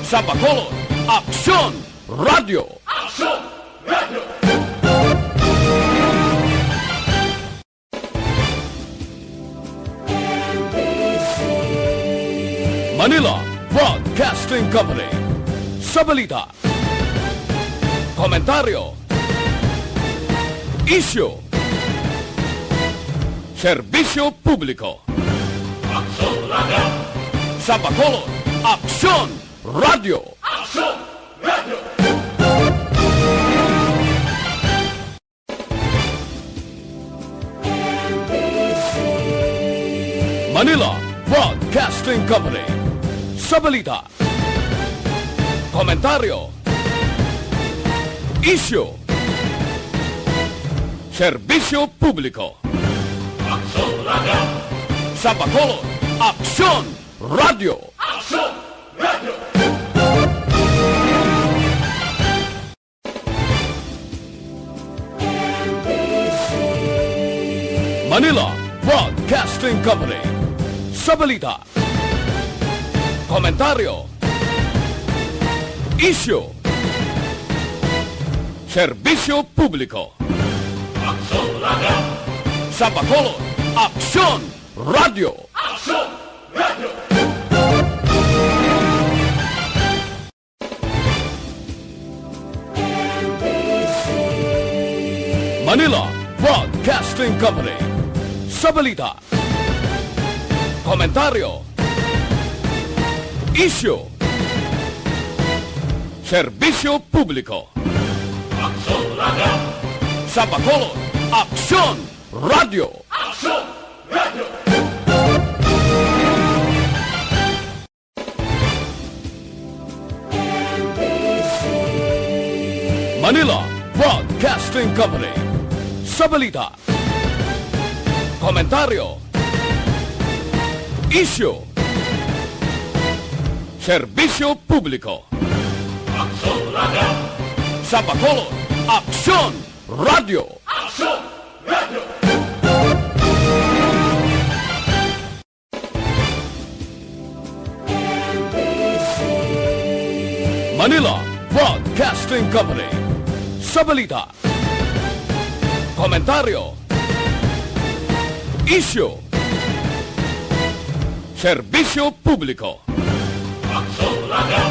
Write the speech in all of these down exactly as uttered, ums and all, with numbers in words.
Sa Bacolod, Aksyon Radio! Aksyon Radio! Manila Broadcasting Company. Sa balita, komentaryo, isyu, serbisyo publiko. Aksyon Radio! Sa Bacolod, Aksyon Radio! Aksyon Radio! Manila Broadcasting Company. Sa balita, komentaryo, isyu, serbisyo publiko. Aksyon Radio! Sa Bacolod, Aksyon Radio! Aksyon Radio! Manila Broadcasting Company. Sa balita, komentaryo, isyu, serbisyo publiko. Aksyon Radio! Sa Bacolod, Aksyon Radio! Aksyon Radio! Manila Broadcasting Company. Sa balita, komentaryo, isyu, serbisyo publiko. Aksyon Radio! Sa Bacolod, Aksyon Radio! Aksyon Radio! Manila Broadcasting Company. Sa balita, komentaryo, isyu, serbisyo publiko. Aksyon Radio! Sa Bacolod, Aksyon Radio! Aksyon Radio! Manila Broadcasting Company. Sa balita, komentaryo, isyu, serbisyo publiko. Aksyon Radio!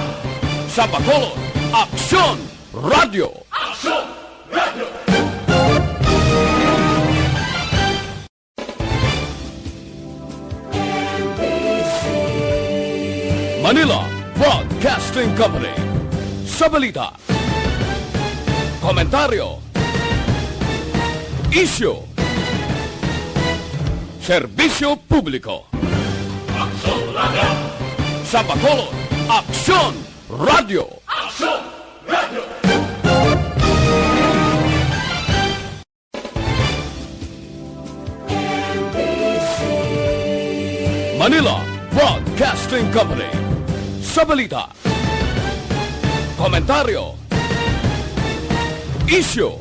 Sa Bacolod, Aksyon Radio! Aksyon Radio! Manila Broadcasting Company. Sa balita, komentaryo, isyu, serbisyo publiko. Aksyon Radio! Sa Bacolod, Aksyon Radio! Aksyon Radio! Manila Broadcasting Company. Sa balita, komentaryo, isyu,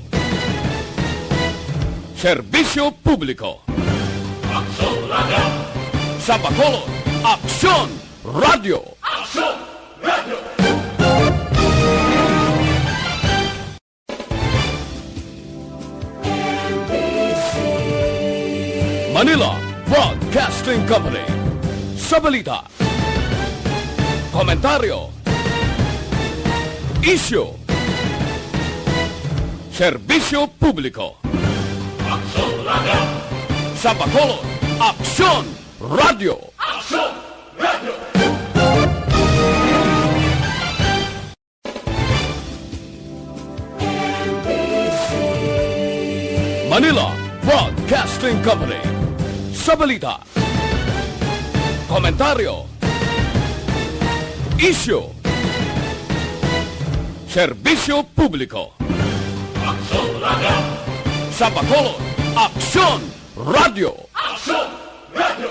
serbisyo publiko. Aksyon Radio! Sa Bacolod, Aksyon Radio! Aksyon Radio! Manila Broadcasting Company. Sa balita, komentaryo, isyu, serbisyo publiko. Aksyon Radio! Sa Bacolod, Aksyon Radio! Aksyon Radio! Manila Broadcasting Company. Sa balita, komentaryo, isyu, serbisyo publiko. Aksyon Radio! Sa Bacolod, Aksyon Radio! Aksyon Radio!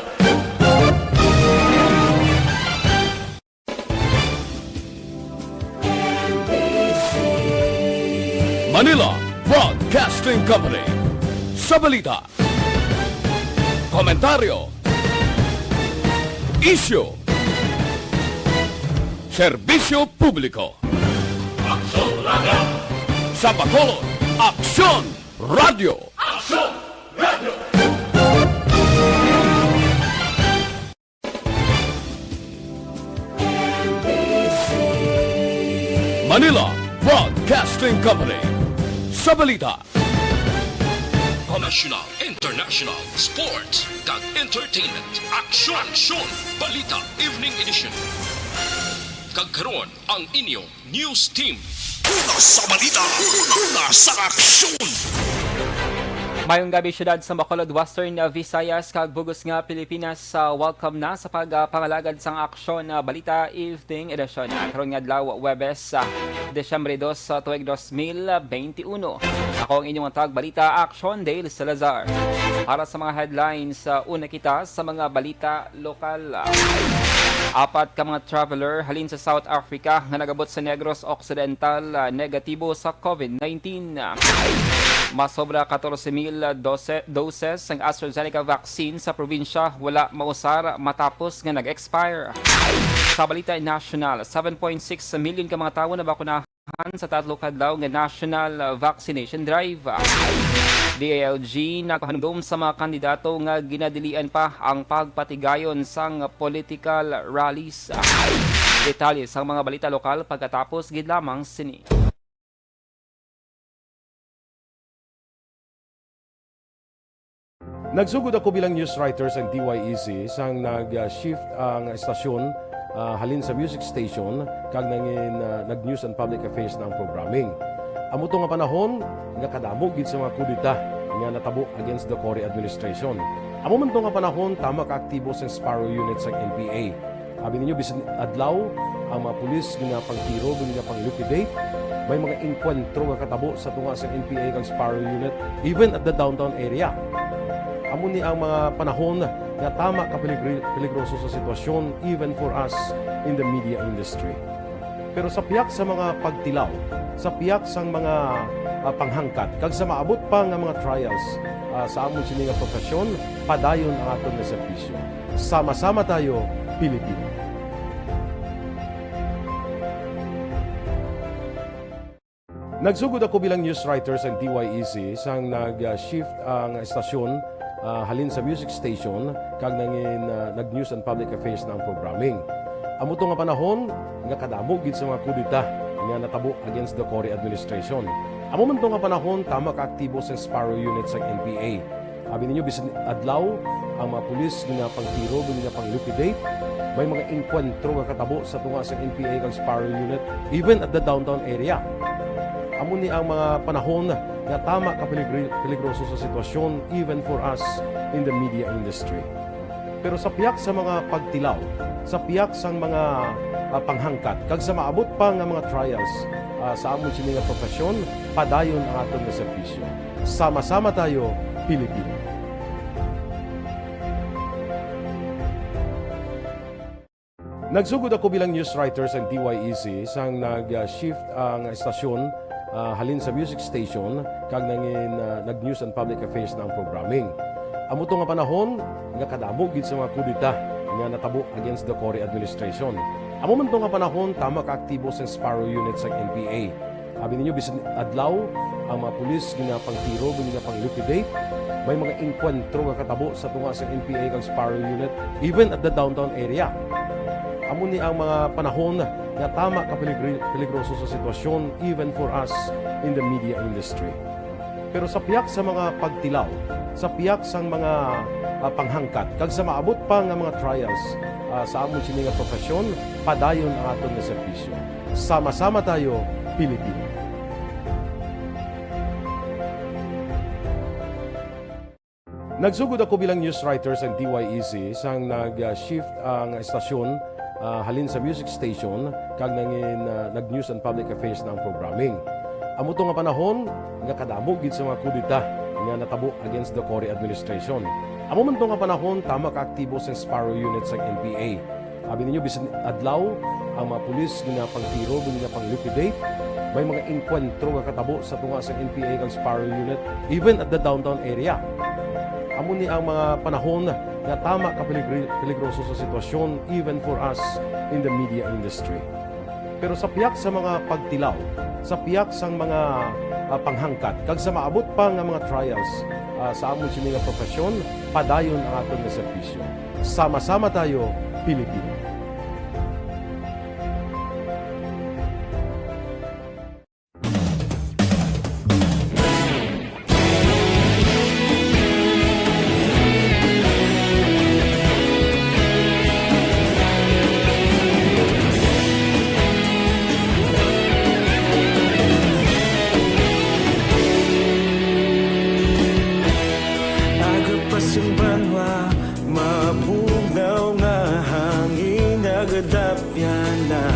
Manila Broadcasting Company. Sa balita, komentaryo, isyu, Serbisyo publiko. Aksyon Radio. Sa Bacolod, Aksyon Radio. Aksyon Radio. Manila Broadcasting Company. Sa balita. National, international, sports, kag entertainment. Aksyon, aksyon, balita, evening edition. Kag karon, ang inyo news team. Una sa balita, una sa aksyon. Mayong gabi, siyudad sa Bacolod, Western Visayas, kag bug-os nga Pilipinas. Ah, welcome na sa pagpangalagad sang Aksyon, ah, Balita Evening Edition. Karon nga adlaw, Huwebes, ah, Disyembre dos, sa tuig dos mil twenty-one. Ako ang inyong tagbalita, Aksyon Dale Salazar. Para sa mga headlines, ah, una kita sa mga balita lokal. Apat ka mga traveler halin sa South Africa nga nagabot sa Negros Occidental, ah, negatibo sa COVID nineteen. Masobra katorse mil dose-, doses ang AstraZeneca vaccine sa probinsya wala mausar matapos nga nag-expire. Sa balita nasyonal, seven point six million ka mga tawo nabakunahan sa tatlo ka adlaw nga national vaccination drive. D I L G nagpahanumdom sa mga kandidato nga ginadilian pa ang pagpatigayon sang political rallies. Detalye sang mga balita lokal pagkatapos gid lamang sini. Nagsugod ako bilang news writer sa D Y E C sang nag-shift ang estasyon, ah, halin sa music station kag nangin, ah, nag-news and public affairs na ang programming. Amo to nga panahon nga kadamo gid sa mga kudeta nga natabo against the Cory administration. Amo man to nga panahon tama ka aktibo sang Sparrow Unit sang N P A. Abi ninyo, bisan adlaw, ang mga pulis ginapangtiro, ginapang-liquidate. May mga engkwentro nga katabo sa tunga sa N P A kag Sparrow Unit, even at the downtown area. Amo ni ang mga panahon nga tama ka peligri-, peligroso sa sitwasyon, even for us in the media industry. Pero sa piyak sa mga pagtilaw, sa piyak sang mga, ah, panghangkat, kag sa maabot pa nga mga trials, ah, sa amon sini nga profesyon, padayon ang aton nga serbisyo. Sama-sama tayo, Pilipino. Nagsugod ako bilang news writer sa D Y E C sang nag-shift ang estasyon, ah, halin sa music station kag nangin, ah, nag-news and public affairs na ang programming. Amo to nga panahon nga kadamo gid sa mga kudeta nga natabo against the Cory administration. Amo man to nga panahon tama ka aktibo sa Sparrow Unit sa N P A. Abi ninyo, bisan adlaw, ang mga pulis ginapangtiro, ginapang-liquidate. May mga engkwentro nga katabo sa tunga sa N P A kag Sparrow Unit, even at the downtown area. Amo ni ang mga panahon nga tama ka peligri-, peligroso sa sitwasyon, even for us in the media industry. Pero sa piyak sa mga pagtilaw, sa piyak sang mga, ah, panghangkat, kag sa maabot pa nga mga trials, ah, sa amon sini nga profesyon, padayon ang aton nga serbisyo. Sama-sama tayo, Pilipino. Nagsugod ako bilang news writer sa D Y E C sang nag-shift ang estasyon, ah, halin sa music station kag nangin, ah, nag-news and public affairs na ang programming. Amo to nga panahon nga kadamo gid sa mga kudeta nga natabo against the Cory administration. Amo man to nga panahon tama ka aktibo sang Sparrow Unit sang N P A. Abi ninyo, bisan adlaw, ang mga pulis ginapangtiro, ginapang-liquidate. May mga engkwentro nga katabo sa tunga sa N P A kag Sparrow Unit, even at the downtown area. Amo ni ang mga panahon nga tama ka peligri-, peligroso sa sitwasyon, even for us in the media industry. Pero sa piyak sa mga pagtilaw, sa piyak sang mga, ah, panghangkat, kag sa maabot pa nga mga trials, ah, sa amon sini nga profesyon, padayon ang aton nga serbisyo. Sama-sama tayo, Pilipino. Nagsugod ako bilang news writer sa D Y E C sang nag-shift ang estasyon, ah, halin sa music station kag nangin, ah, nag-news and public affairs na ang programming. Amo to nga panahon nga kadamo gid sa mga kudeta nga natabo against the Cory administration. Amo man to nga panahon tama ka aktibo sa Sparrow Unit sa N P A. Abi ninyo, bisan adlaw, ang mga pulis ginapangtiro, ginapang-liquidate. May mga engkwentro nga katabo sa tunga sa N P A kag Sparrow Unit, even at the downtown area. Amo ni ang mga panahon nga tama ka peligri-, peligroso sa sitwasyon, even for us in the media industry. Pero sa pihak sa mga pagtilaw, sa pihak sang mga, ah, panghangkat, kag sa maabot pa nga mga trials, ah, sa amon sini nga profesyon, padayon ang aton nga serbisyo. Sama-sama tayo, Pilipino. Aga pa sang banwa, mabugnaw nga hangin, nagadapyan na.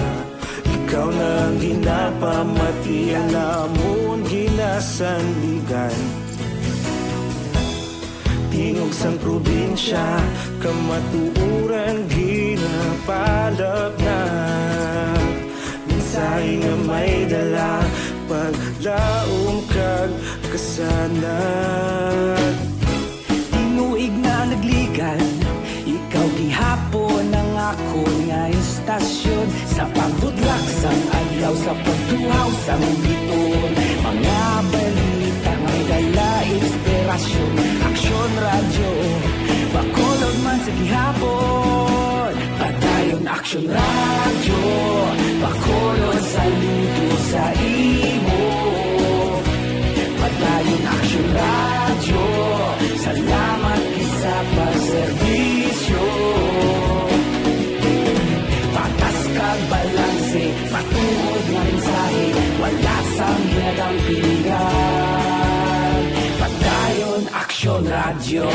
Ikaw na ang ginapamati, ang amon ginasandigan. Tingog sang probinsya, kamatuoran ginapalapnag. Mensahe nga may dala, paglaom kag kasanag. Tinuig na nagligan, ikaw gihapon ang akon nga istasyon. Sa pagbudlak sang adlaw, sa pagtuhaw sang bituon, mga balita may dala inspirasyon. Aksyon Radyo, Bacolod man sa gihapon. Padayon Aksyon Radyo, Bacolod, saludo sa imo. Padayon Aksyon Radyo, salamat gid sa pagserbisyo. Patas kag balanse, matuod nga mensahe, wala sang ginadampigan. Padayon Aksyon Radyo.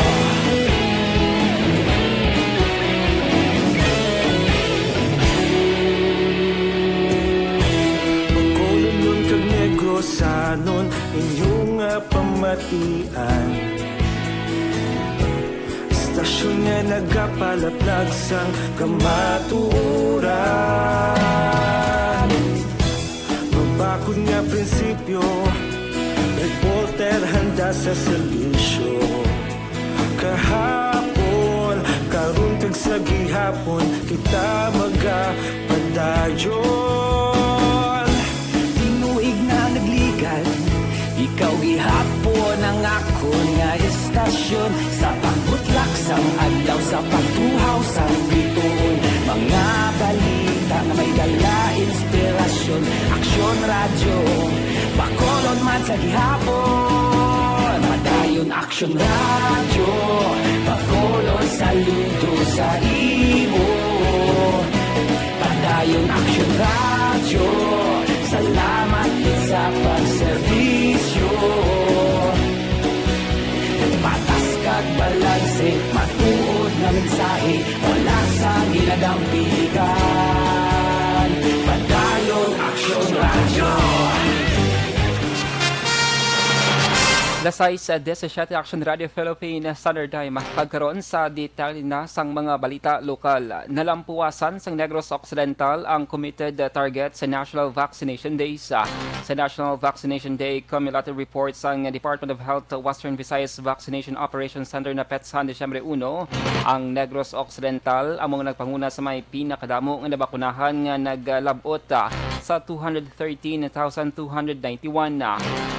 Bacolodnon kag Negrosanon, inyo nga pamatian. Istasyon nga nagapalaplag sang kamatuoran. Mabakod nga prinsipyo, reporter handa sa serbisyo. Kahapon, karon kag sa gihapon, kita magapadayon. Tinuig na nagligan, ikaw gihapon ang akon nga istasyon. Sa pagbutlak sang adlaw, sa pagtuhaw sang bituon, mga balita nga may dala inspirasyon. Aksyon Radyo, Bacolod man sa gihapon. Padayon Aksyon Radyo, Bacolod, saludo sa imo. Padayon Aksyon Radyo, salamat gid sa pagserbisyo. Patas kag balanse, matuod nga mensahe, wala sang ginadampigan. Padayon Aksyon Radyo. Alas sais disisyete, Aksyon Radyo Philippine Standard Time. Kag karon sa detalye na sang mga balita lokal. Nalampuasan sang Negros Occidental ang committed target sa National Vaccination Days. Sa National Vaccination Day cumulative report sang Department of Health Western Visayas Vaccination Operations Center na petsa Disyembre uno, ang Negros Occidental amo nga nagpanguna sa may pinakadamo nga nabakunahan nga naglab-ot, ah, sa two hundred thirteen thousand two hundred ninety-one.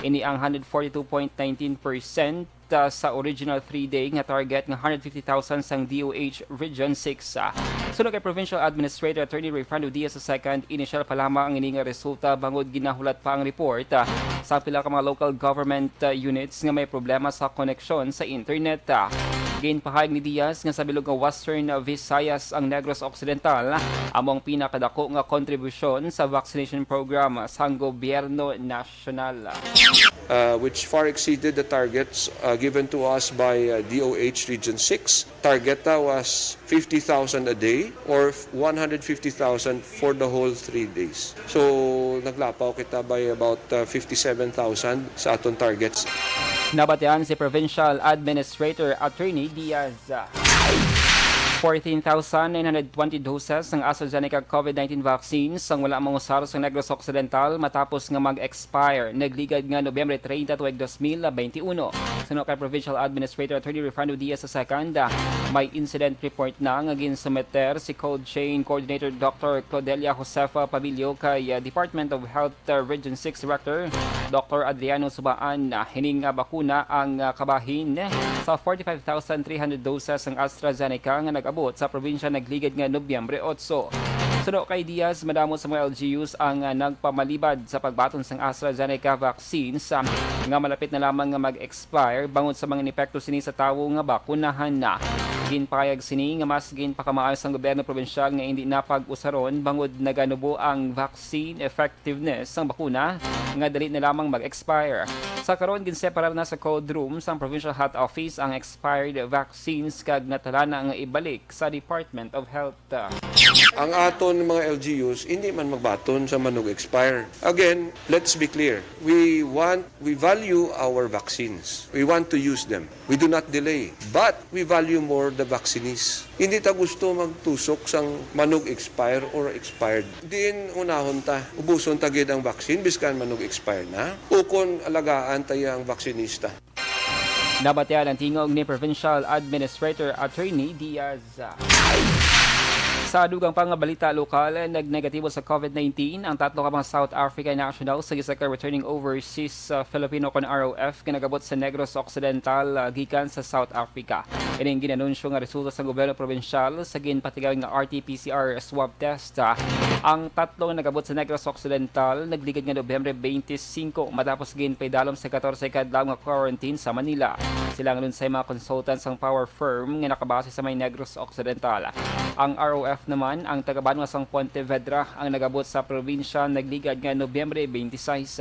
Ini ang hundred forty-two point nineteen percent, ah, sa original three-day nga target nga hundred fifty thousand sang D O H Region six. Ah, suno kay Provincial Administrator Attorney Rayfrando Diaz the second, inisyal pa lamang ang ini nga resulta bangod ginahulat pa ang report, ah, sa pila ka mga local government, ah, units nga may problema sa koneksyon sa internet. Ah, ginpahayag ni Diaz nga sa bilog nga Western Visayas ang Negros Occidental amo ang pinakadako nga kontribusyon sa vaccination program sang gobyerno nasyonal. Uh, which far exceeded the targets, uh, given to us by, uh, D O H Region six. Target ta was fifty thousand a day or one hundred fifty thousand for the whole three days. So, naglapaw kita by about, uh, fifty-seven thousand sa aton targets. Nabatian si Provincial Administrator Attorney Diaz. fourteen thousand nine hundred twenty doses sang AstraZeneca COVID nineteen vaccines ang wala mausar sa Negros Occidental matapos nga mag-expire nagligad nga Nobyembre treinta tuig dos mil benti uno. Suno kay Provincial Administrator Attorney Refrando Diaz the second, may incident report na nga ginsumiter si Cold Chain Coordinator Doctor Claudelia Josefa Pabilio kay, uh, Department of Health, uh, Region six Director Doctor Adriano Subaan. Uh, hining, uh, bakuna ang, uh, kabahin sa forty-five thousand three hundred doses sang AstraZeneca nga nag-abot sa probinsya nagligad nga Nobyembre otso. Suno kay Diaz, madamo sa mga L G Us ang, ah, nagpamalibad sa pagbaton sang AstraZeneca vaccines, ah, nga malapit na lamang nga mag-expire bangod sa mga inepekto sini sa tawo nga bakunahan na. Ginpahayag sini nga mas ginpakamaayo sang gobyerno probinsyal nga indi na pag-usaron bangod naganubo ang vaccine effectiveness sang bakuna nga dali na lamang mag-expire. Sa karon, ginseparar na sa cold room sang Provincial Health Office ang expired vaccines kag natala na nga ibalik sa Department of Health. Ang aton mga L G Us hindi man magbaton sa manug-expire. Again, let's be clear. We want, we value our vaccines. We want to use them. We do not delay. But we value more the vaccinees. Hindi ta gusto magtusok sang manug-expire or expired. Diin unahon ta? Ubuson ta gid ang vaccine biskan manug-expire na? Ukon alagaan ta ang vaccinista? Nabatian ang tingog ni Provincial Administrator Attorney Diaz. Sa dugang pa nga balita lokal, nagnegatibo sa COVID nineteen ang tatlo ka mga South African nationals sa isa ka returning overseas, uh, Filipino kon R O F nga nagabot sa Negros Occidental, uh, gikan sa South Africa. Ining ginanunsyo nga resulta sa gobyerno probinsyal sa ginpatigayon nga R T P C R swab test, ah, ang tatlo nga nagabot sa Negros Occidental nagligad nga Nobyembre twenty-five matapos ginpaidalom sa katorse ka adlaw nga quarantine sa Manila. Sila ang lunsay mga consultants sang power firm nga nakabase sa may Negros Occidental. Ang R O F naman, ang taga-banwa sang Pontevedra, ang nagabot sa probinsya nagligad nga Nobyembre twenty-six.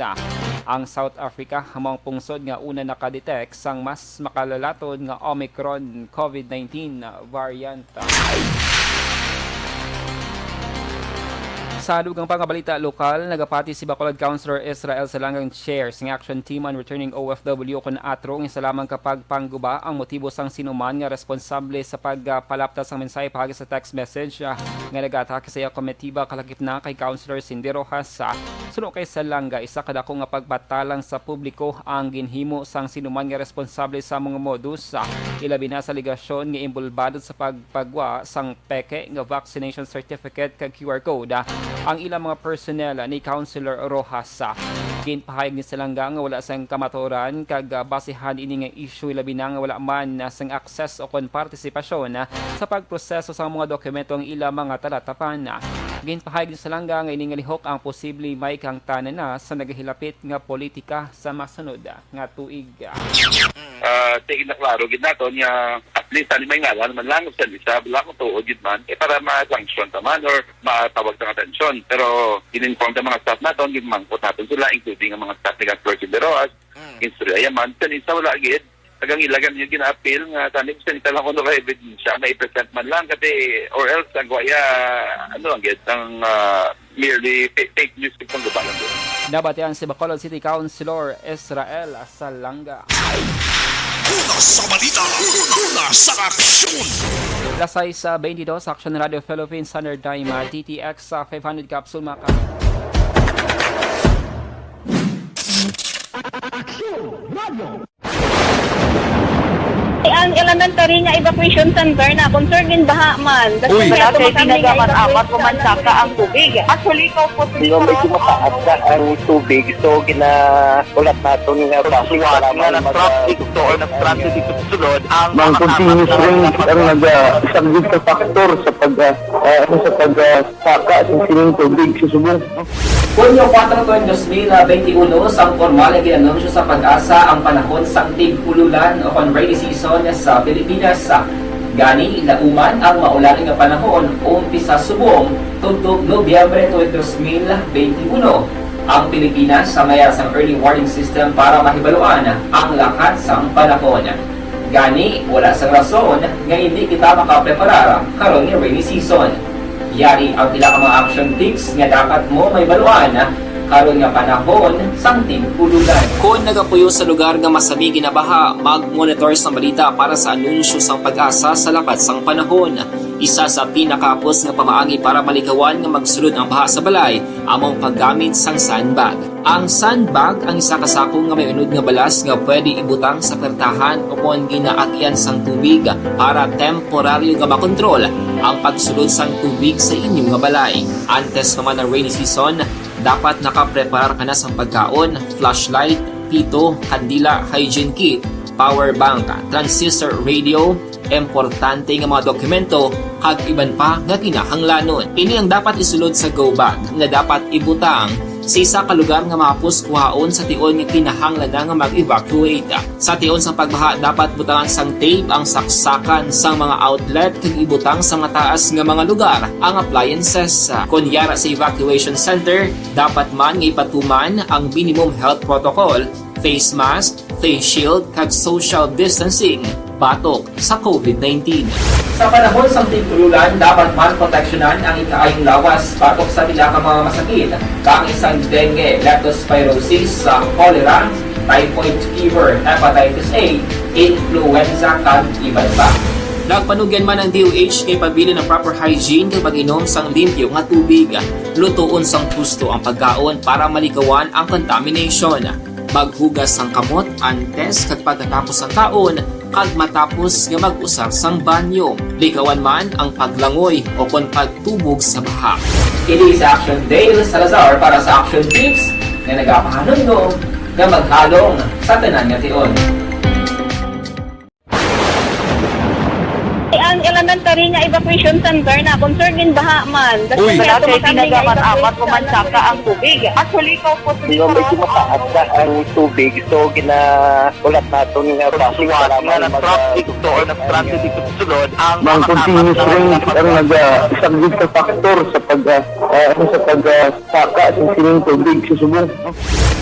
Ang South Africa amo ang pungsod nga una nakadetect sang mas makalalaton nga Omicron COVID nineteen variant. Sa dugang pa nga balita lokal, nagapati si Bacolod Councilor Israel Salangang, chair sang Action Team on Returning O F W kon atro, nga isa lamang ka pagpangguba ang motibo sang sinuman nga responsable sa pagpalapta sang mensahe paagi sa text message, ah, nga nagaatake sa iya komitiba kalakip na kay Councilor Cindy Rojas. Ah, suno kay Salanga, isa ka dako nga pagpatalang sa publiko ang ginhimo sang sinuman nga responsable sa mga modus, ah, ilabi na sa alegasyon nga inbolbado sa pagpagwa sang peke nga vaccination certificate kag Q R code, ah, ang ilang mga personnel ni Councilor Rojas. Ah, ginpahayag ni Salanga nga wala sang kamatuoran kag, ah, basihan ini nga issue, labi na nga wala man, ah, sang access o kon partisipasyon, ah, sa pagproseso sang mga dokumento ang ilang mga talatapan. Ah, ginpahayag ni Salanga nga ini nga lihok ang posible may kahangtanan na sa nagahilapit nga politika sa masunod, ah, nga tuig. Ah, sige na, klaro gid naton nga at least ani may ngalan man lang sa lista, wala ko tuod gid man, eh, para ma-sanction ta man or matawag sa atensyon. Pero gin-inform ta mga staff naton, ginmangkot naton sila, including ang mga staff ni Councilor Cindy Rojas, Mm. Instorya man. Sa isa, wala gid. Tagang ilagan yung gina-appeal nga tani, sa isa lang kuno ka ebidensya, may present man lang, kasi, or else, ang kuya, ano lang gid, ang, ah, merely fa-, fake news, itong gubalan gid. Nabatian si Bacolod City Councilor Israel Salanga. Una sa balita, una sa aksyon. Las sais, ah, twenty-two, Action Radio Philippines, Standard Time, ah, D T X, ah, five hundred capsule, mga ka- Action Radio. Ang elementary nga evacuation center na concerned in baha man. Uy. Wala kay ginagaman-aman, kumansaka ang tubig. Actually, ikaw po, medyo mataas na ang tubig. So, gina-, ulat naton nga basi nga nag-traffic to or nag-traffic dito sa sulod ang mga continuous rain ang nag-, ah, isang big factor sa pag, ah, ah, ano, sa pag, ah, saka sa sining tubig sa subong. Hunyo kuwatro tuig dos mil benti uno, sang pormal nga gin-anunsyo sa PAGASA ang panahon sang tig-ululan o kon rainy season sa Pilipinas. Gani, lauman ang maulan nga panahon umpisa subong tubtob Nobyembre tuig dos mil benti uno. Ang Pilipinas may ara sang early warning system para mahibaluan ang lakat sang panahon. Gani, wala sang rason nga indi kita makapreparar karon nga rainy season. Yari ang pila ka mga action tips nga dapat mo mahibaluan karon nga panahon sang tig-ululan. Kon nagapuyo sa lugar nga masami ginabaha, mag-monitor sang balita para sa anunsyo sang PAGASA sa lakat sang panahon. Isa sa pinakahapos nga pamaagi para malikawan nga magsulod ang baha sa balay amo ang paggamit sang sandbag. Ang sandbag ang isa ka sako nga may unod nga balas nga pwede ibutang sa pertahan o kon ginaagyan sang tubig para temporaryo nga makontrol ang pagsulod sang tubig sa inyo nga balay. Antes pa man ang rainy season, dapat nakapreparar ka na sang pagkaon, flashlight, pito, kandila, hygiene kit, power bank, transistor radio, importante nga mga dokumento, kag iban pa nga kinahanglanon. Ini ang dapat isulod sa go bag nga dapat ibutang sa isa ka lugar nga mahapos kuhaon sa tion nga kinahanglan na nga mag-evacuate. Sa tion sa pagbaha, dapat butangan sang tape ang saksakan sang mga outlet kag ibutang sa mataas nga mga lugar ang appliances. Kon yara sa evacuation center, dapat man nga ipatuman ang minimum health protocol, face mask, face shield, kag social distancing batok sa covid nineteen. Sa panahon sang tig-ululan, dapat man proteksyonan ang ikaayong lawas batok sa pila ka mga masakit, kaangay sang dengue, leptospirosis, sa cholera, typhoid fever, hepatitis A, influenza, kag iban pa. Nagpanugyan man ang D O H nga ipabilin ang proper hygiene kag pag-inom sang limpyo nga tubig. Lutoon sang husto ang pagkaon para malikawan ang contamination. Maghugas sang kamot antes kag pagkatapos sang kaon kag matapos nga mag-usar sang banyo. Likawan man ang paglangoy o kon pagtubog sa baha. Kini si Action Dale Salazar para sa Action Tips nga nagapahanumdom nga maghalong sa tanan nga tion. Ang elementary nga evacuation center na concerned in baha man. Uy. Wala kay tinaga man amat pumansaka ang tubig. Actually, ikaw po sa Medyo mataas na ang tubig, so gina-, ulat naton nga traffic, para nga mag-, nag-traffic to or nag-transit dito sa sulod, ang Mang mga continuous rain ang naga-, isa gid sa factor sa pag, ah, ah, ano, sa pag, ah, saka sa sining tubig sa subong.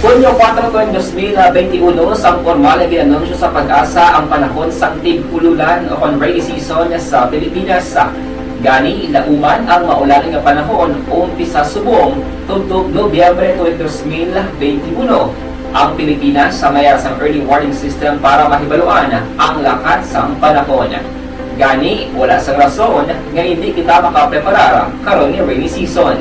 Hunyo kuwatro, tuig dos mil benti uno, sang pormal nga gin-anunsyo sa PAGASA ang panahon sang tig-ululan o kon rainy season sa Pilipinas. Gani, lauman ang maulan nga panahon umpisa subong tubtob Nobyembre tuig dos mil benti uno. Ang Pilipinas sa mayara sang early warning system para mahibaluan ang lakat sang panahon. Gani, wala sang rason nga hindi kita makapreparar karon nga rainy season.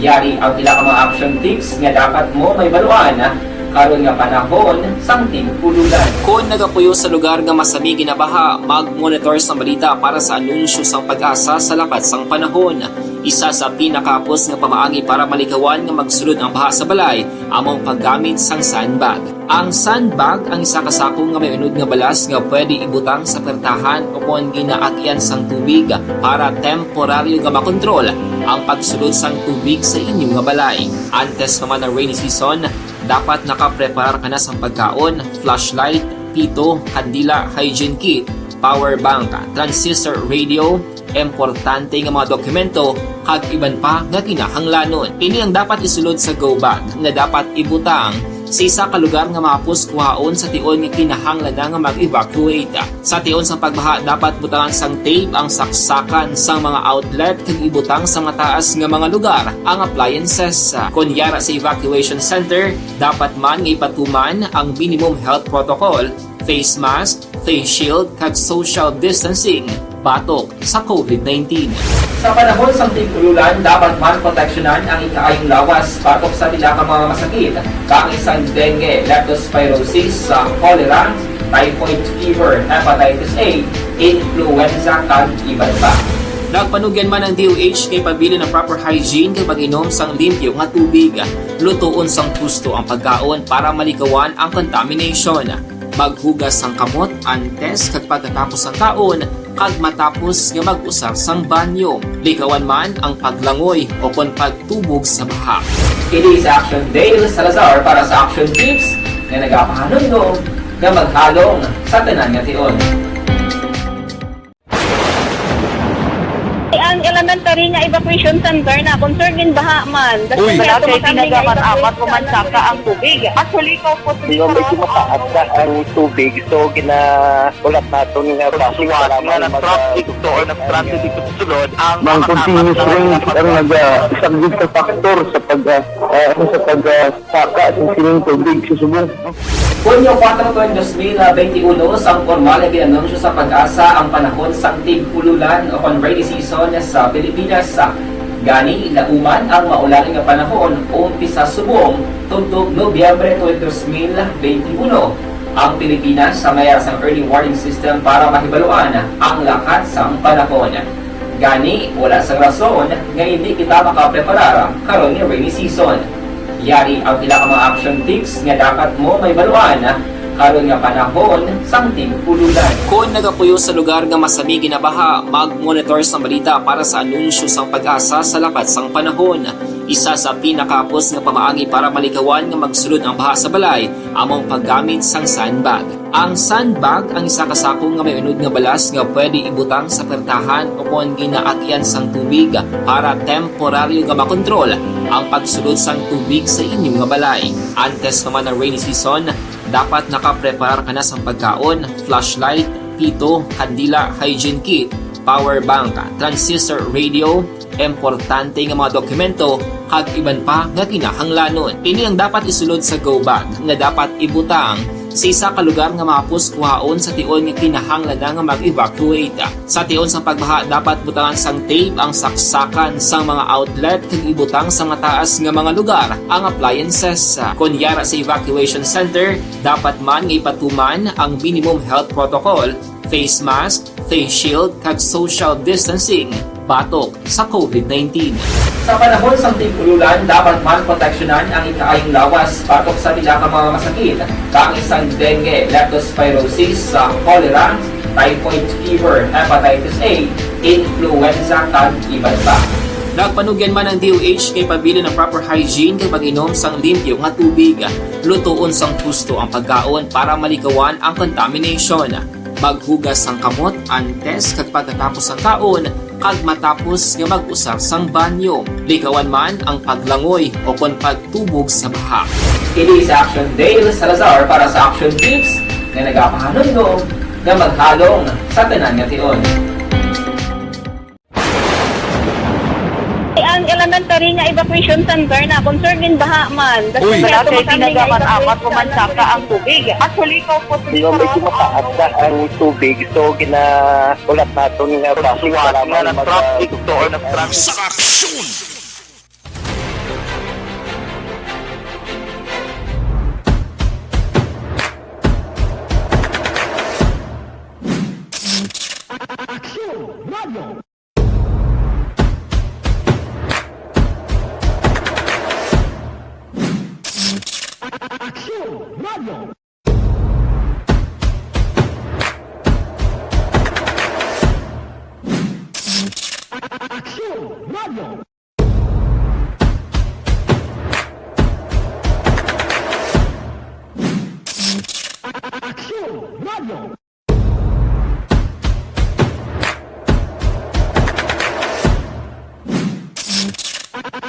Yari ang pila ka mga action tips nga dapat mo mahibaluan karon nga panahon sang tig-ululan. Kon nagapuyo sa lugar nga masami ginabaha, mag-monitor sa balita para sa anunsyo sang PAGASA sa lakat sang panahon. Isa sa pinakahapos nga pamaagi para malikawan nga magsulod ang baha sa balay amo ang paggamit sang sandbag. Ang sandbag ang isa ka sako nga may unod nga balas nga pwede ibutang sa pertahan o kon ginaagyan sang tubig para temporaryo nga makontrol ang pagsulod sang tubig sa inyo nga balay. Antes pa man ang rainy season, dapat nakapreparar ka na sang pagkaon, flashlight, pito, kandila, hygiene kit, power bank, transistor radio, importante nga mga dokumento, kag iban pa nga kinahanglanon. Ini ang dapat isulod sa go bag nga dapat ibutang sa isa ka lugar nga mahapos kuhaon sa tion nga kinahanglan na nga mag-evacuate. Sa tion sang pagbaha, dapat butangan sang tape ang saksakan sang mga outlet kag ibutang sa mataas nga mga lugar ang appliances. Kon yara sa evacuation center, dapat man nga ipatuman ang minimum health protocol, face mask, face shield, kag social distancing batok sa covid nineteen. Sa panahon sang tig-ululan, dapat man proteksyonan ang ikaayong lawas batok sa pila ka mga masakit, kaangay sang dengue, leptospirosis, sa cholera, typhoid fever, hepatitis A, influenza, kag iban pa. Nagpanugyan man ang D O H nga ipabilin ang proper hygiene kag pag-inom sang limpyo nga tubig. Lutoon sang husto ang pagkaon para malikawan ang contamination. Maghugas sang kamot antes kag pagkatapos sang kaon, kag matapos nga mag-usar sang banyo. Likawan man ang paglangoy o kon pagtubog sa baha. Kini si Action Dale Salazar para sa Action Tips nga nagapahanumdom nga maghalong sa tanan nga tion. Ang elementary nga evacuation center na concerned in baha man. Uy. Wala kay tinaga man amat pumansaka ang tubig. Actually, ikaw po sa Medyo mataas na ang tubig, so gina-, ulat naton nga traffic, para nga mag-, nag-traffic to or nag-transit dito sa sulod, ang mga continuous rain ang nag-, ah, isa gid sa factor sa pag, ah, ah, ano, sa pag, ah, saka sa sining tubig sa subong. Hunyo kuwatro, tuig dos mil benti uno, sang pormal nga ginanunsyo sa PAGASA ang panahon sang tig-ululan o kon rainy season sa Pilipinas. Gani, lauman ang maulan nga panahon umpisa subong tubtob Nobyembre tuig dos mil benti uno. Ang Pilipinas may ara sang early warning system para mahibaluan ang lakat sang panahon. Gani, wala sang rason nga hindi kita makapreparar karon nga rainy season. Yari ang pila ka mga action tips nga dapat mo mahibaluan karon nga panahon sang tig-ululan. Kon nagapuyo sa lugar nga masami ginabaha, mag-monitor sang balita para sa anunsyo sang PAGASA sa lakat sang panahon. Isa sa pinakahapos nga pamaagi para malikawan nga magsulod ang baha sa balay amo ang paggamit sang sandbag. Ang sandbag ang isa ka sako nga may unod nga balas nga pwede ibutang sa pertahan o kon ginaagyan sang tubig para temporaryo nga makontrol ang pagsulod sang tubig sa inyo nga balay. Antes pa man ang rainy season, dapat nakapreparar ka na sang pagkaon, flashlight, pito, kandila, hygiene kit, power bank, transistor radio, importante nga mga dokumento, kag iban pa nga kinahanglanon. Ini ang dapat isulod sa go bag nga dapat ibutang sa isa ka lugar nga mahapos kuhaon sa tion nga kinahanglan na nga mag-evacuate. Sa tion sang pagbaha, dapat butangan sang tape ang saksakan sang mga outlet kag ibutang sa mataas nga mga lugar ang appliances. Kon yara sa evacuation center, dapat man nga ipatuman ang minimum health protocol, face mask, face shield, kag social distancing batok sa covid nineteen. Sa panahon sang tig-ululan, dapat man proteksyonan ang ikaayong lawas batok sa pila ka mga masakit, kaangay sang dengue, leptospirosis, sa cholera, typhoid fever, hepatitis A, influenza, kag iban pa. Nagpanugyan man ang D O H kay pabilin ang proper hygiene kag pag-inom sang limpyo nga tubig. Lutoon sang husto ang pagkaon para malikawan ang contamination. Maghugas sang kamot antes kag pagkatapos sang kaon kag matapos nga mag-usar sang banyo. Likawan man ang paglangoy o kon pagtubog sa baha. Kini si Action Dale Salazar para sa Action Tips nga nagapahanumdom nga maghalong sa tanan nga tion. Ang elementary nga evacuation center na concerned din baha man. Uy. Wala kay tinaga man amat human saka ang tubig. Actually, ikaw po, di ba, medyo mataas na ang tubig, so ginaulat naton nga traffic nga para man mag- na-traffic to or na-traffic. Sa aksyon! Aksyon Radio! Aksyon Radio! Aksyon Radio! Aksyon Radio!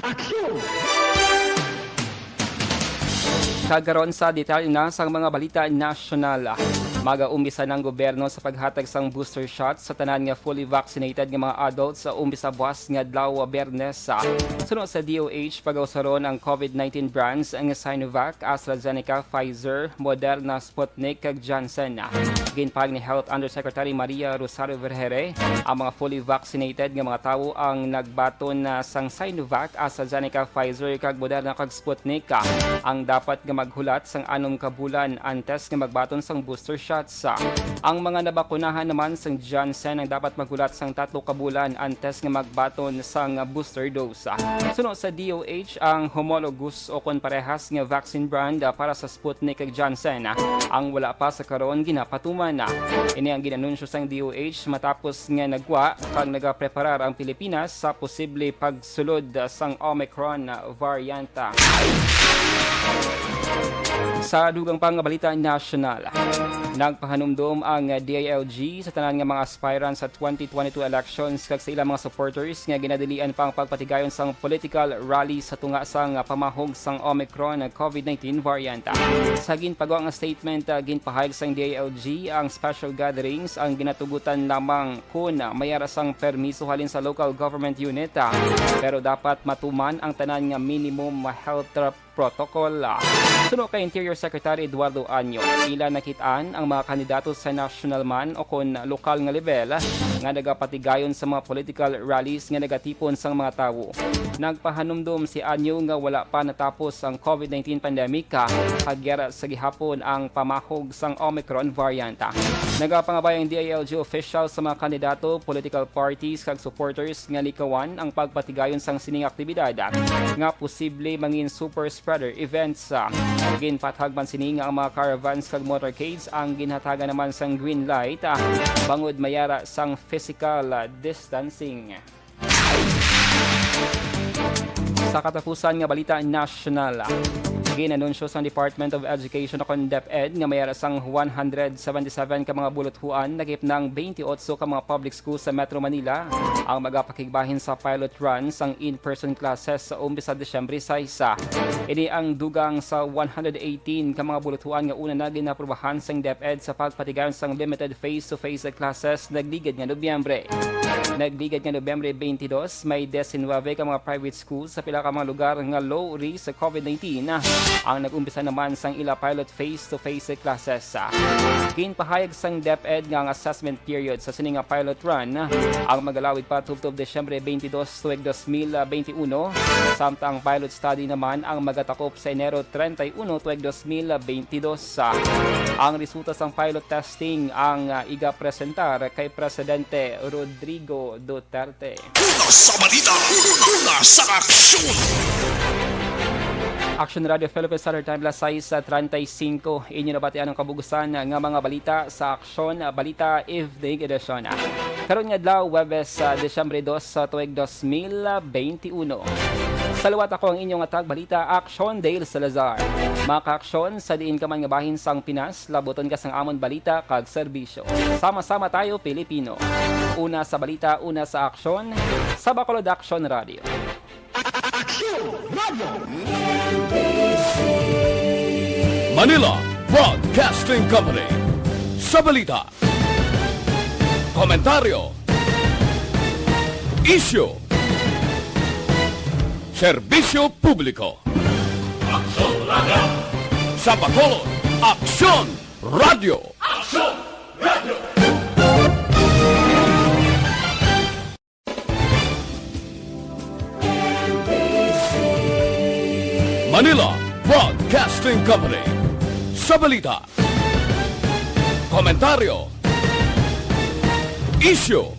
Aksyon! Kag karon sa detalye na sang mga balita nasyonal. Mag-umpisa na ang gobyerno sa paghatag sang booster shot sa tanan nga fully vaccinated nga mga adults sa umpisa buwas nga adlaw, Biyernes. Suno sa D O H, pagausaron ang covid nineteen brands nga Sinovac, AstraZeneca, Pfizer, Moderna, Sputnik, kag Janssen. Ginpahayag ni Health Undersecretary Maria Rosario Vergeire, ang mga fully vaccinated nga mga tawo ang nagbaton na sang Sinovac, AstraZeneca, Pfizer, kag Moderna, kag Sputnik, ah, ang dapat nga maghulat sang anom ka bulan antes nga magbaton sang booster shots. Ang mga nabakunahan naman sang Janssen ang dapat maghulat sang tatlo ka bulan antes nga magbaton sang booster dose. Suno sa D O H, ang homologous o kon parehas nga vaccine brand, ah, para sa Sputnik kag Janssen, ah, ang wala pa sa karon ginapatuman. Ini ang ginanunsyo sang D O H matapos nga nagwa kag nagapreparar ang Pilipinas sa posible pagsulod, ah, sang Omicron variant. Sa dugang pa nga balita nasyonal, nagpahanumdom ang D I L G sa tanan nga mga aspirants sa twenty twenty-two elections kag sa ilang mga supporters nga ginadilian pa ang pagpatigayon sang political rally sa tunga sang pamahog sang Omicron covid nineteen variant. Sa ginpagwa nga statement, ah, ginpahayag sang D I L G ang special gatherings ang ginatugutan lamang kon may ara sang permiso halin sa local government unit, ah, pero dapat matuman ang tanan nga minimum health protocol. Suno kay Interior Secretary Eduardo Año, ila nakit-an ang mga kandidato sa national man o kon lokal nga level nga nagapatigayon sa mga political rallies nga nagatipon sang mga tawo. Nagpahanumdom si Año nga wala pa natapos ang COVID nineteen pandemic, kag yara sa gihapon ang pamahog sang Omicron variant. Nagapangabay ang D I L G official sa mga kandidato, political parties, kag supporters nga likawan ang pagpatigayon sang sining aktibidad nga posible mangin super spreader events. Ginpatag man sini nga ang mga caravans kag motorcades ang ginhatagan naman sang green light, ah, bangod mayara sang physical, ah, distancing. Sa katapusan nga balita nasyonal, ginanunsyo sang Department of Education o kon DepEd nga mayara sang one hundred seventy-seven ka mga buluthuan, lakip nang twenty-eight ka mga public schools sa Metro Manila ang magapakigbahin sa pilot run sang in-person classes sa umpisa Disyembre sais. Ini ang dugang sa one hundred eighteen ka mga buluthuan nga una na ginaprubahan sang DepEd sa pagpatigayon sang limited face-to-face classes nagligad nga Nobyembre. Nagligad nga Nobyembre twenty-two, may diecinuebe ka mga private schools sa pila ka mga lugar nga low risk sa COVID nineteen ang nag-umpisa naman sang ila pilot face-to-face classes. Ginpahayag sang DepEd nga ang assessment period sa sini nga pilot run ang magalawig pa tubtob Disyembre twenty-two tuig dos mil twenty-one, samtang ang pilot study naman ang magatakop sa Enero treinta y uno tuig dos mil twenty-two. Ang resulta sang pilot testing ang, ah, igapresentar kay Presidente Rodrigo Duterte. Una sa balita, una sa aksyon. Action Radio Philippines Standard Time, alas sais treinta y cinco. Inyo nabatian ang kabugusan nga mga balita sa Aksyon Balita Evening Edition. Karon nga adlaw, Huwebes, sa Disyembre dos, sa tuig dos mil twenty-one. Sa liwat, ako ang inyong tagbalita, Aksyon Dale Salazar. Mga kaaksyon, sa diin ka man nga bahin sang Pinas, labuton ka sang amon balita kag serbisyo. Sama-sama tayo, Pilipino. Una sa balita, una sa aksyon, sa Bacolod Aksyon Radio. Aksyon Radio. Manila Broadcasting Company. Sa balita, komentaryo, isyu, serbisyo publiko. Aksyon Radio. Sa Bacolod, Aksyon Radio. Aksyon Radio. Manila Broadcasting Company. Sa balita, komentaryo, isyu,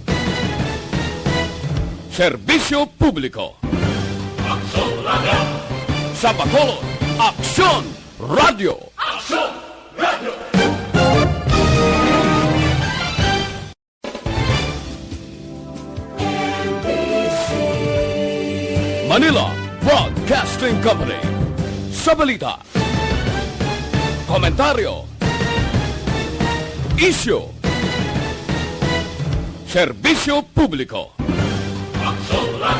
serbisyo publiko. Aksyon Radio. Sa Bacolod, Aksyon Radio. Aksyon Radio. Manila Broadcasting Company. Sa balita, komentaryo, isyu, serbisyo publiko.